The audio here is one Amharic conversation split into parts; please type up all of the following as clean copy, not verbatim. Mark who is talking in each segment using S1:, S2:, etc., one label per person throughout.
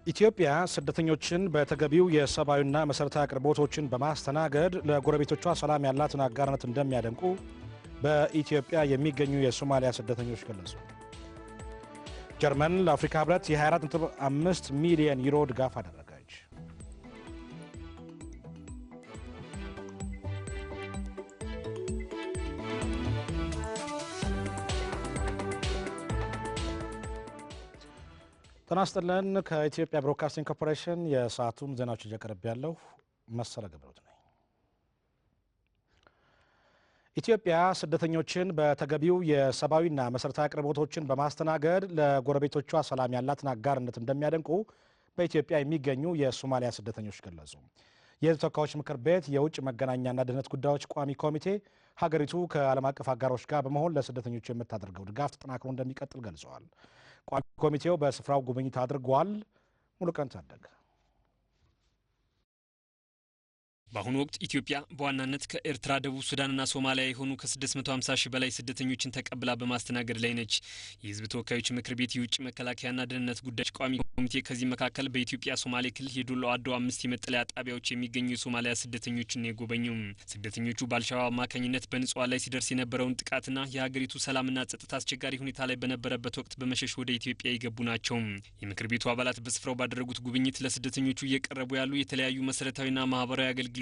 S1: ኢትዮጵያ ስደተኞችን በተገቢው የሰብአዊና መሰረታዊ አቅርቦቶችን በማስተናገድ ለጎረቤቶቿ ሰላም ያላትን አጋርነት እንደሚያደንቁ በኢትዮጵያ የሚገኙ የሶማሊያ ስደተኞች ገለጹ። ጀርመን ለአፍሪካ ህብረት የ24.5 ሚሊዮን ዩሮ ድጋፍ አደረገች። ጤና ይስጥልን። ከኢትዮጵያ ብሮድካስቲንግ ኮርፖሬሽን የሰዓቱን ዜናዎች እያቀረብ ያለው መሰለ ገብረሕይወት ነኝ። ኢትዮጵያ ስደተኞችን በተገቢው የሰብአዊና መሰረታዊ አቅርቦቶችን በማስተናገድ ለጎረቤቶቿ ሰላም ያላትን አጋርነት እንደሚያደንቁ በኢትዮጵያ የሚገኙ የሶማሊያ ስደተኞች ገለጹ። የሕዝብ ተወካዮች ምክር ቤት የውጭ መገናኛና ደህንነት ጉዳዮች ቋሚ ኮሚቴ ሀገሪቱ ከዓለም አቀፍ አጋሮች ጋር በመሆን ለስደተኞች የምታደርገው ድጋፍ ተጠናክሮ እንደሚቀጥል ገልጸዋል። ቋሚ ኮሚቴው በስፍራው ጉብኝት አድርጓል። ሙሉቀን ታደገ።
S2: በአሁኑ ወቅት ኢትዮጵያ በዋናነት ከኤርትራ፣ ደቡብ ሱዳንና ሶማሊያ የሆኑ ከ650 ሺህ በላይ ስደተኞችን ተቀብላ በማስተናገድ ላይ ነች። የሕዝብ ተወካዮች ምክር ቤት የውጭ መከላከያና ደህንነት ጉዳዮች ቋሚ ኮሚቴ ከዚህ መካከል በኢትዮጵያ ሶማሌ ክልል የዶሎ አዶ 5 የመጠለያ ጣቢያዎች የሚገኙ የሶማሊያ ስደተኞችን የጎበኙ። ስደተኞቹ በአልሸባብ አማካኝነት በንጹሐን ላይ ሲደርስ የነበረውን ጥቃትና የሀገሪቱ ሰላምና ጸጥታ አስቸጋሪ ሁኔታ ላይ በነበረበት ወቅት በመሸሽ ወደ ኢትዮጵያ የገቡ ናቸው። የምክር ቤቱ አባላት በስፍራው ባደረጉት ጉብኝት ለስደተኞቹ እየቀረቡ ያሉ የተለያዩ መሰረታዊና ማህበራዊ አገልግሎቶች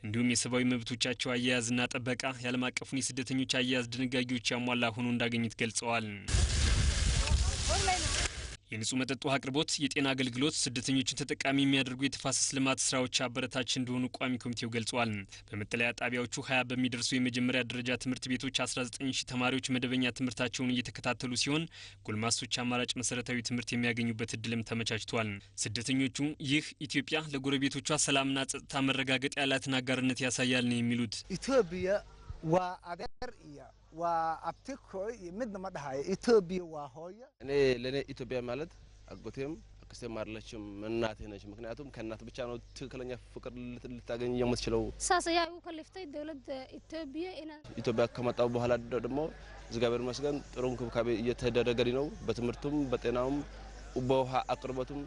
S2: እንዲሁም የሰብአዊ መብቶቻቸው አያያዝና ጥበቃ የዓለም አቀፉን የስደተኞች አያያዝ ድንጋጌዎች ያሟላ ሆኖ እንዳገኙት ገልጸዋል። የንጹህ መጠጥ ውሃ አቅርቦት፣ የጤና አገልግሎት፣ ስደተኞችን ተጠቃሚ የሚያደርጉ የተፋሰስ ልማት ስራዎች አበረታች እንደሆኑ ቋሚ ኮሚቴው ገልጿል። በመጠለያ ጣቢያዎቹ 20 በሚደርሱ የመጀመሪያ ደረጃ ትምህርት ቤቶች 19 ሺህ ተማሪዎች መደበኛ ትምህርታቸውን እየተከታተሉ ሲሆን ጎልማሶች አማራጭ መሰረታዊ ትምህርት የሚያገኙበት እድልም ተመቻችቷል። ስደተኞቹ ይህ ኢትዮጵያ ለጎረቤቶቿ ሰላምና ጸጥታ መረጋገጥ ያላትን አጋርነት ያሳያል ነው የሚሉት።
S3: ኢትዮጵያ waa adeer iyo waa abtiko midna ma dhahayo Ethiopia waa hooyo።
S4: እኔ ለእኔ ኢትዮጵያ ማለት አጎቴም አክስቴም አይደለችም፣ እናቴ ነች። ምክንያቱም ከእናት ብቻ ነው ትክክለኛ ፍቅር ልታገኝ የምትችለው።
S5: saas ayaa igu kaliftay dowladda Ethiopia inaan
S4: ኢትዮጵያ ከመጣሁ በኋላ ደግሞ እግዚአብሔር ይመስገን ጥሩ እንክብካቤ እየተደረገልኝ ነው። በትምህርቱም፣ በጤናውም፣ በውሃ አቅርቦቱም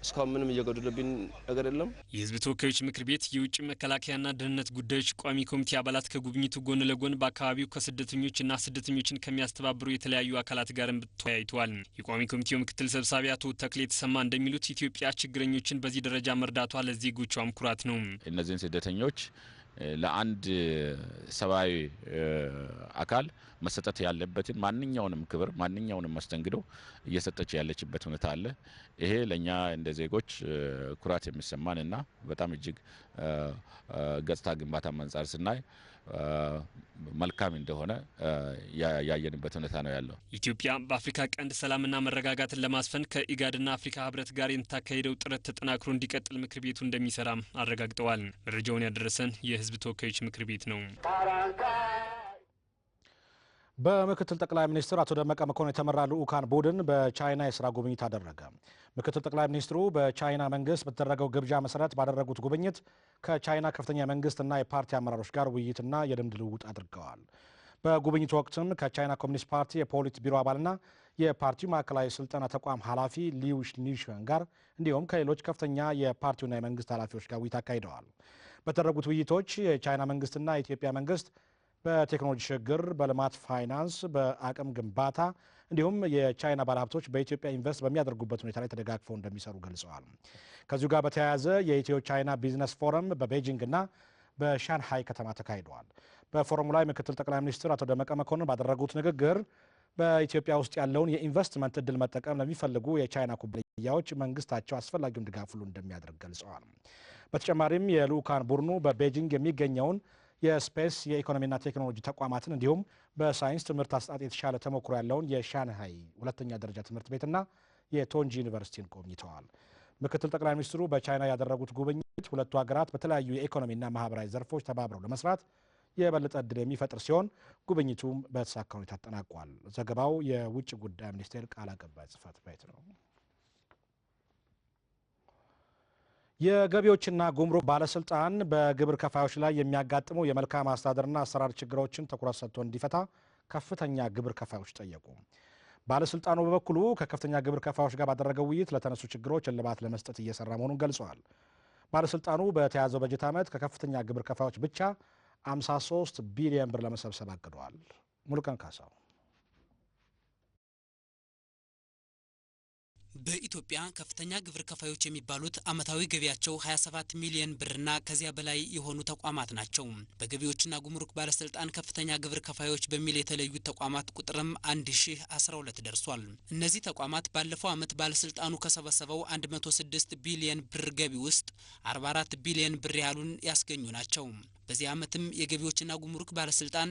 S4: እስካሁን ምንም እየጎደለብኝ ነገር የለም።
S2: የሕዝብ ተወካዮች ምክር ቤት የውጭ መከላከያና ደህንነት ጉዳዮች ቋሚ ኮሚቴ አባላት ከጉብኝቱ ጎን ለጎን በአካባቢው ከስደተኞችና ስደተኞችን ከሚያስተባብሩ የተለያዩ አካላት ጋርም ተወያይተዋል። የቋሚ ኮሚቴው ምክትል ሰብሳቢ አቶ ተክሌ ተሰማ እንደሚሉት ኢትዮጵያ ችግረኞችን በዚህ ደረጃ መርዳቷ ለዜጎቿም ኩራት ነው።
S6: እነዚህን ስደተኞች ለአንድ ሰብአዊ አካል መሰጠት ያለበትን ማንኛውንም ክብር፣ ማንኛውንም መስተንግዶ እየሰጠች ያለችበት ሁኔታ አለ። ይሄ ለእኛ እንደ ዜጎች ኩራት የሚሰማን እና በጣም እጅግ ገጽታ ግንባታ አንጻር ስናይ መልካም እንደሆነ ያየንበት ሁኔታ ነው ያለው።
S2: ኢትዮጵያ በአፍሪካ ቀንድ ሰላምና መረጋጋትን ለማስፈን ከኢጋድና አፍሪካ ሕብረት ጋር የምታካሂደው ጥረት ተጠናክሮ እንዲቀጥል ምክር ቤቱ እንደሚሰራም አረጋግጠዋል። መረጃውን ያደረሰን የሕዝብ ተወካዮች ምክር ቤት ነው።
S1: በምክትል ጠቅላይ ሚኒስትር አቶ ደመቀ መኮንን የተመራ ልዑካን ቡድን በቻይና የስራ ጉብኝት አደረገ። ምክትል ጠቅላይ ሚኒስትሩ በቻይና መንግስት በተደረገው ግብዣ መሰረት ባደረጉት ጉብኝት ከቻይና ከፍተኛ መንግስትና የፓርቲ አመራሮች ጋር ውይይትና የልምድ ልውውጥ አድርገዋል። በጉብኝቱ ወቅትም ከቻይና ኮሚኒስት ፓርቲ የፖሊት ቢሮ አባልና የፓርቲው ማዕከላዊ ስልጠና ተቋም ኃላፊ ሊዩ ኒሽን ጋር እንዲሁም ከሌሎች ከፍተኛ የፓርቲውና የመንግስት ኃላፊዎች ጋር ውይይት አካሂደዋል። በተደረጉት ውይይቶች የቻይና መንግስትና የኢትዮጵያ መንግስት በቴክኖሎጂ ሽግግር፣ በልማት ፋይናንስ፣ በአቅም ግንባታ እንዲሁም የቻይና ባለሀብቶች በኢትዮጵያ ኢንቨስት በሚያደርጉበት ሁኔታ ላይ ተደጋግፈው እንደሚሰሩ ገልጸዋል። ከዚሁ ጋር በተያያዘ የኢትዮ ቻይና ቢዝነስ ፎረም በቤጂንግና በሻንሃይ ከተማ ተካሂደዋል። በፎረሙ ላይ ምክትል ጠቅላይ ሚኒስትር አቶ ደመቀ መኮንን ባደረጉት ንግግር በኢትዮጵያ ውስጥ ያለውን የኢንቨስትመንት እድል መጠቀም ለሚፈልጉ የቻይና ኩባንያዎች መንግስታቸው አስፈላጊውን ድጋፍ ሁሉ እንደሚያደርግ ገልጸዋል። በተጨማሪም የልዑካን ቡድኑ በቤጂንግ የሚገኘውን የስፔስ የኢኮኖሚና ቴክኖሎጂ ተቋማትን እንዲሁም በሳይንስ ትምህርት አሰጣጥ የተሻለ ተሞክሮ ያለውን የሻንሃይ ሁለተኛ ደረጃ ትምህርት ቤትና የቶንጂ ዩኒቨርሲቲን ጎብኝተዋል። ምክትል ጠቅላይ ሚኒስትሩ በቻይና ያደረጉት ጉብኝት ሁለቱ ሀገራት በተለያዩ የኢኮኖሚና ማህበራዊ ዘርፎች ተባብረው ለመስራት የበለጠ እድል የሚፈጥር ሲሆን ጉብኝቱም በተሳካ ሁኔታ ተጠናቋል። ዘገባው የውጭ ጉዳይ ሚኒስቴር ቃል አቀባይ ጽሕፈት ቤት ነው። የገቢዎችና ጉምሩክ ባለስልጣን በግብር ከፋዮች ላይ የሚያጋጥሙ የመልካም አስተዳደርና አሰራር ችግሮችን ትኩረት ሰጥቶ እንዲፈታ ከፍተኛ ግብር ከፋዮች ጠየቁ። ባለስልጣኑ በበኩሉ ከከፍተኛ ግብር ከፋዮች ጋር ባደረገው ውይይት ለተነሱ ችግሮች እልባት ለመስጠት እየሰራ መሆኑን ገልጸዋል። ባለስልጣኑ በተያዘው በጀት ዓመት ከከፍተኛ ግብር ከፋዮች ብቻ 53 ቢሊዮን ብር ለመሰብሰብ አቅደዋል። ሙሉቀን ካሳው።
S7: በኢትዮጵያ ከፍተኛ ግብር ከፋዮች የሚባሉት ዓመታዊ ገቢያቸው 27 ሚሊዮን ብርና ከዚያ በላይ የሆኑ ተቋማት ናቸው። በገቢዎችና ጉምሩክ ባለስልጣን ከፍተኛ ግብር ከፋዮች በሚል የተለዩት ተቋማት ቁጥርም 1012 ደርሷል። እነዚህ ተቋማት ባለፈው ዓመት ባለስልጣኑ ከሰበሰበው 106 ቢሊዮን ብር ገቢ ውስጥ 44 ቢሊዮን ብር ያህሉን ያስገኙ ናቸው። በዚህ ዓመትም የገቢዎችና ጉምሩክ ባለስልጣን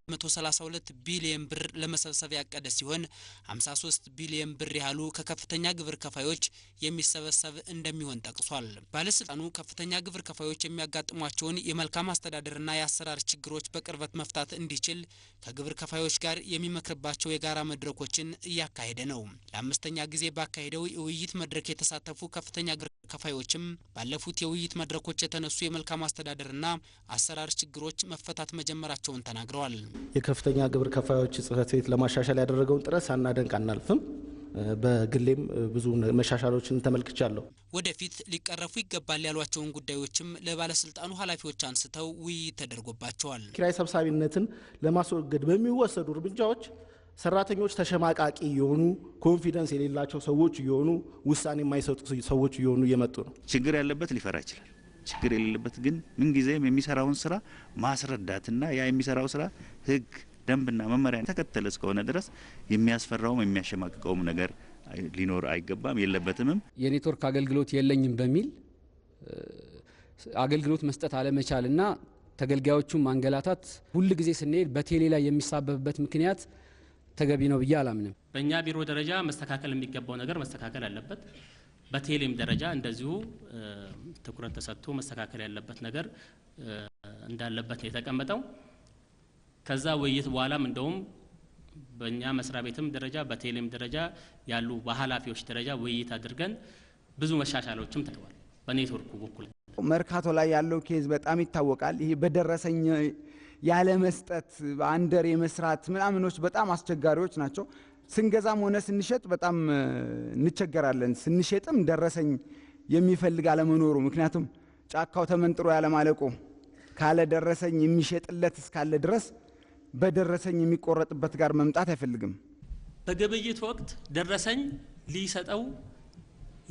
S7: 132 ቢሊዮን ብር ለመሰብሰብ ያቀደ ሲሆን 53 ቢሊዮን ብር ያህሉ ከከፍተኛ ግብር ከፋዮች የሚሰበሰብ እንደሚሆን ጠቅሷል። ባለስልጣኑ ከፍተኛ ግብር ከፋዮች የሚያጋጥሟቸውን የመልካም አስተዳደርና የአሰራር ችግሮች በቅርበት መፍታት እንዲችል ከግብር ከፋዮች ጋር የሚመክርባቸው የጋራ መድረኮችን እያካሄደ ነው። ለአምስተኛ ጊዜ ባካሄደው የውይይት መድረክ የተሳተፉ ከፍተኛ ግብር ከፋዮችም ባለፉት የውይይት መድረኮች የተነሱ የመልካም አስተዳደርና አሰራር ችግሮች መፈታት መጀመራቸውን ተናግረዋል።
S8: የከፍተኛ ግብር ከፋዮች ጽሕፈት ቤት ለማሻሻል ያደረገውን ጥረት ሳናደንቅ አናልፍም። በግሌም ብዙ መሻሻሎችን ተመልክቻለሁ።
S7: ወደፊት ሊቀረፉ ይገባል ያሏቸውን ጉዳዮችም ለባለስልጣኑ ኃላፊዎች አንስተው ውይይት ተደርጎባቸዋል።
S8: ኪራይ ሰብሳቢነትን ለማስወገድ በሚወሰዱ እርምጃዎች ሰራተኞች ተሸማቃቂ የሆኑ፣ confidence የሌላቸው ሰዎች እየሆኑ፣ ውሳኔ የማይሰጡ ሰዎች እየሆኑ እየመጡ ነው።
S9: ችግር ያለበት ሊፈራ ይችላል። ችግር የሌለበት ግን ምንጊዜም የሚሰራውን ስራ ማስረዳትና ያ የሚሰራው ስራ ሕግ፣ ደንብና መመሪያ ተከተለ እስከሆነ ድረስ የሚያስፈራውም የሚያሸማቅቀውም ነገር ሊኖር አይገባም፣ የለበትምም።
S10: የኔትወርክ አገልግሎት የለኝም በሚል አገልግሎት መስጠት አለመቻልና ተገልጋዮቹን ማንገላታት ሁል ጊዜ ስንሄድ በቴሌ ላይ የሚሳበብበት ምክንያት ተገቢ ነው ብዬ አላምንም።
S11: በእኛ ቢሮ ደረጃ መስተካከል የሚገባው ነገር መስተካከል አለበት። በቴሌም ደረጃ እንደዚሁ ትኩረት ተሰጥቶ መስተካከል ያለበት ነገር እንዳለበት ነው የተቀመጠው። ከዛ ውይይት በኋላም እንደውም በእኛ መስሪያ ቤትም ደረጃ በቴሌም ደረጃ ያሉ በኃላፊዎች ደረጃ ውይይት አድርገን ብዙ መሻሻሎችም ታይተዋል። በኔትወርኩ በኩል
S12: መርካቶ ላይ ያለው case በጣም ይታወቃል። ይሄ በደረሰኝ ያለ መስጠት፣ under የመስራት ምናምኖች በጣም አስቸጋሪዎች ናቸው። ስንገዛም ሆነ ስንሸጥ በጣም እንቸገራለን። ስንሸጥም ደረሰኝ የሚፈልግ አለመኖሩ፣ ምክንያቱም ጫካው ተመንጥሮ ያለማለቁ፣ ካለ ደረሰኝ የሚሸጥለት እስካለ ድረስ በደረሰኝ የሚቆረጥበት ጋር መምጣት አይፈልግም።
S11: በግብይት ወቅት ደረሰኝ ሊሰጠው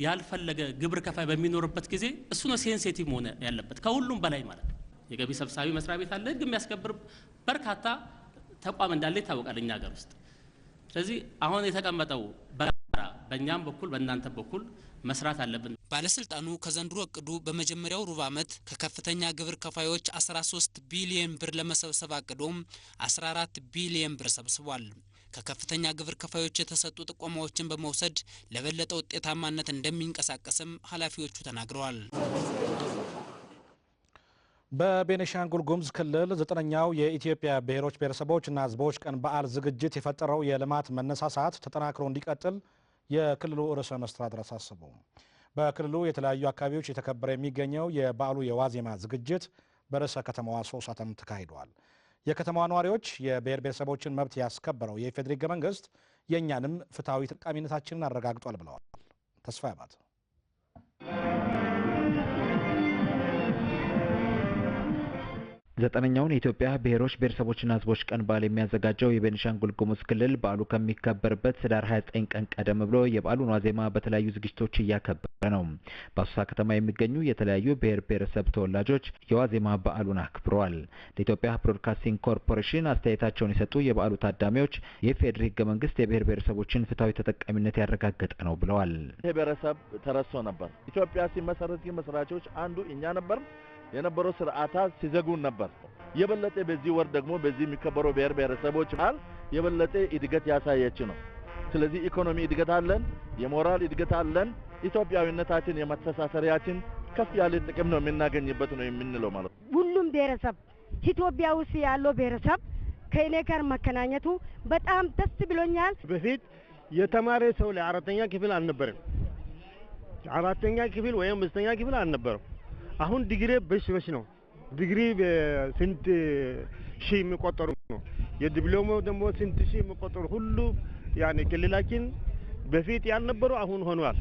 S11: ያልፈለገ ግብር ከፋይ በሚኖርበት ጊዜ እሱ ነው sensitive መሆን ያለበት ከሁሉም በላይ ማለት ነው። የገቢ ሰብሳቢ መስሪያ ቤት አለ፣ ሕግ የሚያስከብር በርካታ ተቋም እንዳለ ይታወቃል እኛ ሀገር ውስጥ። ስለዚህ አሁን የተቀመጠው በጋራ በእኛም በኩል በእናንተ በኩል መስራት አለብን።
S7: ባለስልጣኑ ከዘንድሮ እቅዱ በመጀመሪያው ሩብ ዓመት ከከፍተኛ ግብር ከፋዮች 13 ቢሊዮን ብር ለመሰብሰብ አቅዶም 14 ቢሊዮን ብር ሰብስቧል። ከከፍተኛ ግብር ከፋዮች የተሰጡ ጥቆማዎችን በመውሰድ ለበለጠ ውጤታማነት እንደሚንቀሳቀስም ኃላፊዎቹ ተናግረዋል።
S1: በቤኒሻንጉል ጉሙዝ ክልል 9ኛው የኢትዮጵያ ብሔሮች ብሔረሰቦችና ሕዝቦች ቀን በዓል ዝግጅት የፈጠረው የልማት መነሳሳት ተጠናክሮ እንዲቀጥል የክልሉ ርዕሰ መስተዳድር አሳሰቡ። በክልሉ የተለያዩ አካባቢዎች የተከበረ የሚገኘው የበዓሉ የዋዜማ ዝግጅት በርዕሰ ከተማዋ አሶሳም ተካሂዷል። የከተማዋ ነዋሪዎች የብሔር ብሔረሰቦችን መብት ያስከበረው የኢፌዴሪ ሕገ መንግስት የእኛንም ፍትሐዊ ተጠቃሚነታችንን አረጋግጧል ብለዋል። ተስፋ ያባት።
S13: 9ኛውን የኢትዮጵያ ብሔሮች ብሔረሰቦችና ሕዝቦች ቀን በዓል የሚያዘጋጀው የቤኒሻንጉል ጉሙዝ ክልል በዓሉ ከሚከበርበት ህዳር 29 ቀን ቀደም ብሎ የበዓሉን ዋዜማ በተለያዩ ዝግጅቶች እያከበረ ነው። በአሶሳ ከተማ የሚገኙ የተለያዩ ብሔር ብሔረሰብ ተወላጆች የዋዜማ በዓሉን አክብረዋል። ለኢትዮጵያ ብሮድካስቲንግ ኮርፖሬሽን አስተያየታቸውን የሰጡ የበዓሉ ታዳሚዎች የኢፌዴሪ ሕገ መንግስት የብሔር ብሔረሰቦችን ፍትሐዊ ተጠቃሚነት ያረጋገጠ ነው ብለዋል።
S14: ይህ ብሔረሰብ ተረስቶ ነበር። ኢትዮጵያ ሲመሰረት መስራቾች አንዱ እኛ ነበር። የነበረው ስርዓታት ሲዘጉን ነበር። የበለጠ በዚህ ወር ደግሞ በዚህ የሚከበረው ብሔር ብሔረሰቦች በዓል የበለጠ እድገት ያሳየች ነው። ስለዚህ ኢኮኖሚ እድገት አለን፣ የሞራል እድገት አለን። ኢትዮጵያዊነታችን የመተሳሰሪያችን ከፍ ያለ ጥቅም ነው የምናገኝበት ነው የምንለው ማለት ነው።
S15: ሁሉም ብሔረሰብ ኢትዮጵያ ውስጥ ያለው ብሔረሰብ ከእኔ ጋር መገናኘቱ በጣም ደስ ብሎኛል።
S16: በፊት የተማረ ሰው ላይ 4ኛ ክፍል አልነበረም። 4ኛ ክፍል ወይም 5ኛ ክፍል አልነበረም። አሁን ዲግሪ በሽ በሽ ነው። ዲግሪ ስንት ሺህ የሚቆጠሩ ነው። የዲፕሎማ ደግሞ ስንት ሺህ የሚቆጠሩ ሁሉ ያኔ ክልላችን በፊት ያልነበሩ አሁን ሆኗል።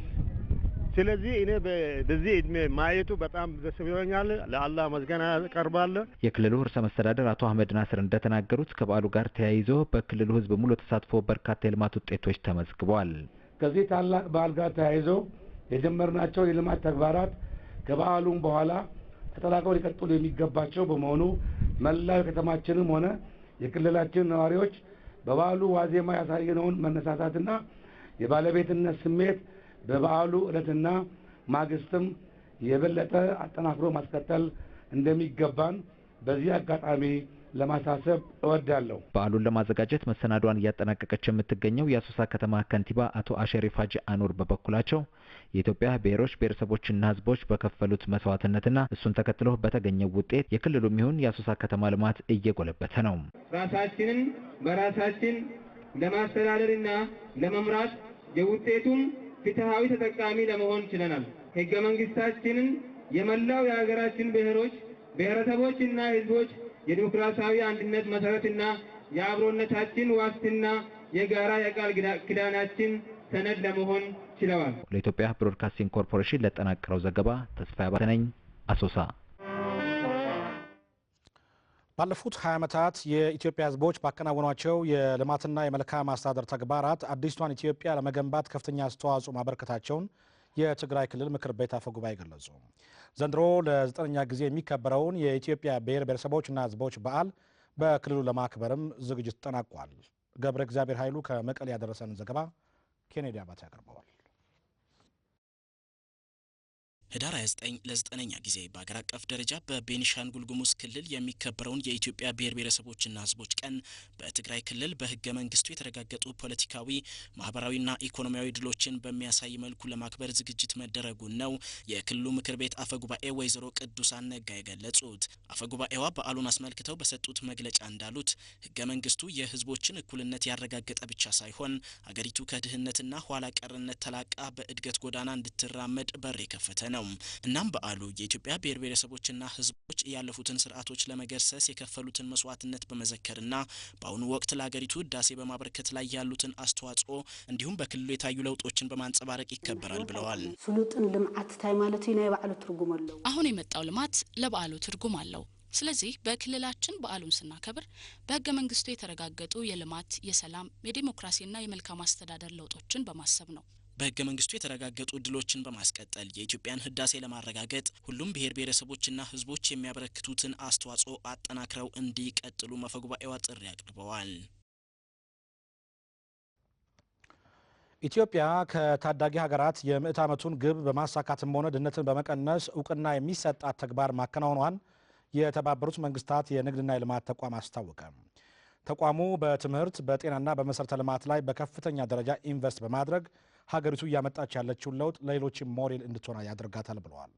S16: ስለዚህ እኔ በዚህ እድሜ ማየቱ በጣም ደስ ብሎኛል። ለአላህ ምስጋና አቀርባለሁ።
S13: የክልሉ ርዕሰ መስተዳድር አቶ አህመድ ናስር እንደተናገሩት ከበዓሉ ጋር ተያይዞ በክልሉ ሕዝብ ሙሉ ተሳትፎ በርካታ የልማት ውጤቶች ተመዝግበዋል።
S17: ከዚህ ታላቅ በዓል ጋር ተያይዞ የጀመርናቸው የልማት ተግባራት ከበዓሉም በኋላ ተጠናክረው ሊቀጥሉ የሚገባቸው በመሆኑ መላው የከተማችንም ሆነ የክልላችን ነዋሪዎች በበዓሉ ዋዜማ ያሳየነውን መነሳሳትና የባለቤትነት ስሜት በበዓሉ ዕለትና ማግስትም የበለጠ አጠናክሮ ማስቀጠል እንደሚገባን በዚህ አጋጣሚ ለማሳሰብ እወዳለሁ።
S13: በዓሉን ለማዘጋጀት መሰናዷን እያጠናቀቀች የምትገኘው የአሶሳ ከተማ ከንቲባ አቶ አሸሪፍ ሀጂ አኑር በበኩላቸው የኢትዮጵያ ብሔሮች ብሔረሰቦችና ሕዝቦች በከፈሉት መስዋዕትነትና እሱን ተከትሎ በተገኘው ውጤት የክልሉም ይሁን የአሶሳ ከተማ ልማት እየጎለበተ ነው።
S18: ራሳችንን በራሳችን ለማስተዳደርና ለመምራት የውጤቱም ፍትሃዊ ተጠቃሚ ለመሆን ችለናል። ሕገ መንግስታችንን የመላው የሀገራችን ብሔሮች ብሔረሰቦችና ሕዝቦች የዲሞክራሲያዊ አንድነት መሰረትና የአብሮነታችን ዋስትና የጋራ የቃል ኪዳናችን ሰነድ ለመሆን ችለዋል።
S13: ለኢትዮጵያ ብሮድካስቲንግ ኮርፖሬሽን ለጠናቀረው ዘገባ ተስፋዬ አባተ ነኝ፣ አሶሳ።
S1: ባለፉት 20 ዓመታት የኢትዮጵያ ሕዝቦች ባከናወኗቸው የልማትና የመልካም አስተዳደር ተግባራት አዲስቷን ኢትዮጵያ ለመገንባት ከፍተኛ አስተዋጽኦ ማበረከታቸውን የትግራይ ክልል ምክር ቤት አፈ ጉባኤ ገለጹ። ዘንድሮ ለ9ኛ ጊዜ የሚከበረውን የኢትዮጵያ ብሔር ብሔረሰቦችና ሕዝቦች በዓል በክልሉ ለማክበርም ዝግጅት ተጠናቋል። ገብረ እግዚአብሔር ኃይሉ ከመቀሌ ያደረሰን ዘገባ ኬኔዲ አባተ ያቀርበዋል።
S19: ህዳር 29 ለ9ኛ ጊዜ በአገር አቀፍ ደረጃ በቤኒሻንጉል ጉሙዝ ክልል የሚከበረውን የኢትዮጵያ ብሔር ብሔረሰቦችና ህዝቦች ቀን በትግራይ ክልል በህገ መንግስቱ የተረጋገጡ ፖለቲካዊ፣ ማህበራዊና ኢኮኖሚያዊ ድሎችን በሚያሳይ መልኩ ለማክበር ዝግጅት መደረጉን ነው የክልሉ ምክር ቤት አፈ ጉባኤ ወይዘሮ ቅዱሳን ነጋ የገለጹት። አፈ ጉባኤዋ በዓሉን አስመልክተው በሰጡት መግለጫ እንዳሉት ህገ መንግስቱ የህዝቦችን እኩልነት ያረጋገጠ ብቻ ሳይሆን አገሪቱ ከድህነትና ኋላ ቀርነት ተላቃ በእድገት ጎዳና እንድትራመድ በር የከፈተ ነው። እናም በዓሉ የኢትዮጵያ ብሔር ብሔረሰቦችና ህዝቦች ያለፉትን ስርዓቶች ለመገርሰስ የከፈሉትን መስዋዕትነት በመዘከርና በአሁኑ ወቅት ለሀገሪቱ ህዳሴ በማበርከት ላይ ያሉትን አስተዋጽኦ እንዲሁም በክልሉ የታዩ ለውጦችን በማንጸባረቅ ይከበራል ብለዋል።
S20: ስሉጥን ልምዓት ታይ ማለት ናይ በዓሉ ትርጉም አለው።
S21: አሁን የመጣው ልማት ለበዓሉ ትርጉም አለው። ስለዚህ በክልላችን በዓሉን ስናከብር በህገ መንግስቱ የተረጋገጡ የልማት፣ የሰላም፣ የዲሞክራሲና የመልካም አስተዳደር ለውጦችን በማሰብ ነው።
S19: በህገ መንግስቱ የተረጋገጡ ድሎችን በማስቀጠል የኢትዮጵያን ህዳሴ ለማረጋገጥ ሁሉም ብሔር ብሔረሰቦችና ህዝቦች የሚያበረክቱትን አስተዋጽኦ አጠናክረው እንዲቀጥሉ አፈጉባኤዋ ጥሪ አቅርበዋል።
S1: ኢትዮጵያ ከታዳጊ ሀገራት የምዕተ ዓመቱን ግብ በማሳካትም ሆነ ድህነትን በመቀነስ እውቅና የሚሰጣት ተግባር ማከናወኗን የተባበሩት መንግስታት የንግድና የልማት ተቋም አስታወቀ። ተቋሙ በትምህርት፣ በጤናና በመሰረተ ልማት ላይ በከፍተኛ ደረጃ ኢንቨስት በማድረግ ሀገሪቱ እያመጣች ያለችውን ለውጥ ለሌሎችም ሞዴል እንድትሆን ያደርጋታል ብለዋል።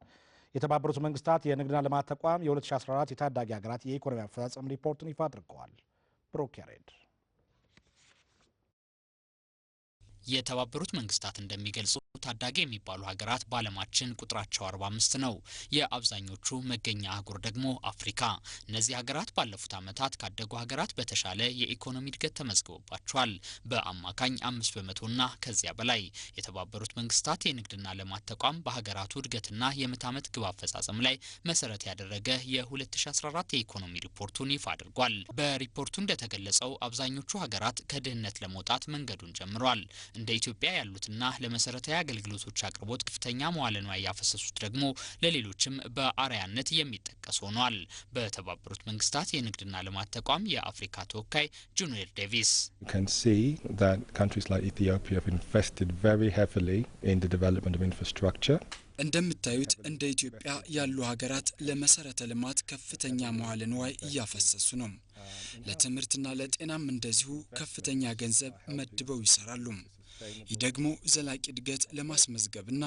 S1: የተባበሩት መንግስታት የንግድና ልማት ተቋም የ2014 የታዳጊ ሀገራት የኢኮኖሚ አፈጻጸም ሪፖርትን ይፋ አድርገዋል። ብሩክ ያሬድ።
S22: የተባበሩት መንግስታት እንደሚገልጹ ታዳጊ የሚባሉ ሀገራት በዓለማችን ቁጥራቸው 45 ነው። የአብዛኞቹ መገኛ አህጉር ደግሞ አፍሪካ። እነዚህ ሀገራት ባለፉት ዓመታት ካደጉ ሀገራት በተሻለ የኢኮኖሚ እድገት ተመዝግቦባቸዋል። በአማካኝ 5%ና ከዚያ በላይ። የተባበሩት መንግስታት የንግድና ልማት ተቋም በሀገራቱ እድገትና የምዕተ ዓመት ግብ አፈጻጸም ላይ መሰረት ያደረገ የ2014 የኢኮኖሚ ሪፖርቱን ይፋ አድርጓል። በሪፖርቱ እንደተገለጸው አብዛኞቹ ሀገራት ከድህነት ለመውጣት መንገዱን ጀምሯል። እንደ ኢትዮጵያ ያሉትና ለመሰረታዊ አገልግሎቶች አቅርቦት ከፍተኛ መዋለ ንዋይ ያፈሰሱት ደግሞ ለሌሎችም በአርአያነት የሚጠቀስ ሆኗል። በተባበሩት መንግስታት የንግድና ልማት ተቋም የአፍሪካ ተወካይ ጁኒየር ዴቪስ
S23: You can see that countries like Ethiopia have invested very heavily in the development of infrastructure.
S24: እንደምታዩት እንደ ኢትዮጵያ ያሉ ሀገራት ለመሰረተ ልማት ከፍተኛ መዋለ ንዋይ እያፈሰሱ ነው። ለትምህርትና ለጤናም እንደዚሁ ከፍተኛ ገንዘብ መድበው ይሰራሉ። ይህ ደግሞ ዘላቂ እድገት ለማስመዝገብና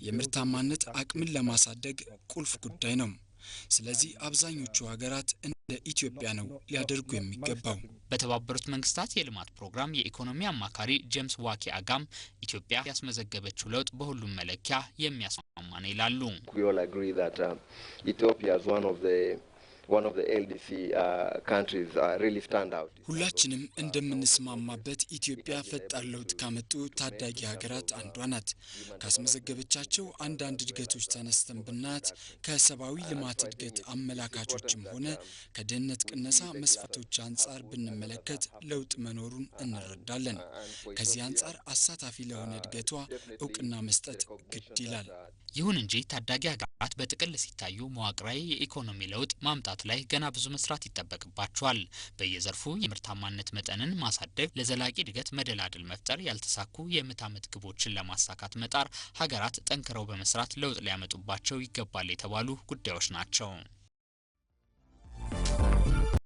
S24: የምርታማነት አቅምን ለማሳደግ ቁልፍ ጉዳይ ነው። ስለዚህ አብዛኞቹ ሀገራት እንደ ኢትዮጵያ ነው ሊያደርጉ የሚገባው።
S22: በተባበሩት መንግስታት የልማት ፕሮግራም የኢኮኖሚ አማካሪ ጄምስ ዋኪ አጋም ኢትዮጵያ ያስመዘገበችው ለውጥ በሁሉም መለኪያ የሚያስማማ ነው ይላሉ።
S25: We all agree that Ethiopia is one of the
S3: one of the LDC countries really stand out.
S24: ሁላችንም እንደምንስማማበት ኢትዮጵያ ፈጣን ለውጥ ካመጡ ታዳጊ ሀገራት አንዷ ናት። ካስመዘገበቻቸው አንዳንድ እድገቶች ተነስተን ብናያት ከሰብአዊ ልማት እድገት አመላካቾችም ሆነ ከድህነት ቅነሳ መስፈርቶች አንጻር ብንመለከት ለውጥ መኖሩን እንረዳለን። ከዚህ አንጻር አሳታፊ ለሆነ እድገቷ እውቅና መስጠት ግድ ይላል።
S22: ይሁን እንጂ ታዳጊ ሀገራት በጥቅል ሲታዩ መዋቅራዊ የኢኮኖሚ ለውጥ ማምጣት ላይ ገና ብዙ መስራት ይጠበቅባቸዋል። በየዘርፉ የምርታማነት መጠንን ማሳደግ፣ ለዘላቂ እድገት መደላድል መፍጠር፣ ያልተሳኩ የምዕተ ዓመት ግቦችን ለማሳካት መጣር ሀገራት ጠንክረው በመስራት ለውጥ ሊያመጡባቸው ይገባል የተባሉ ጉዳዮች ናቸው።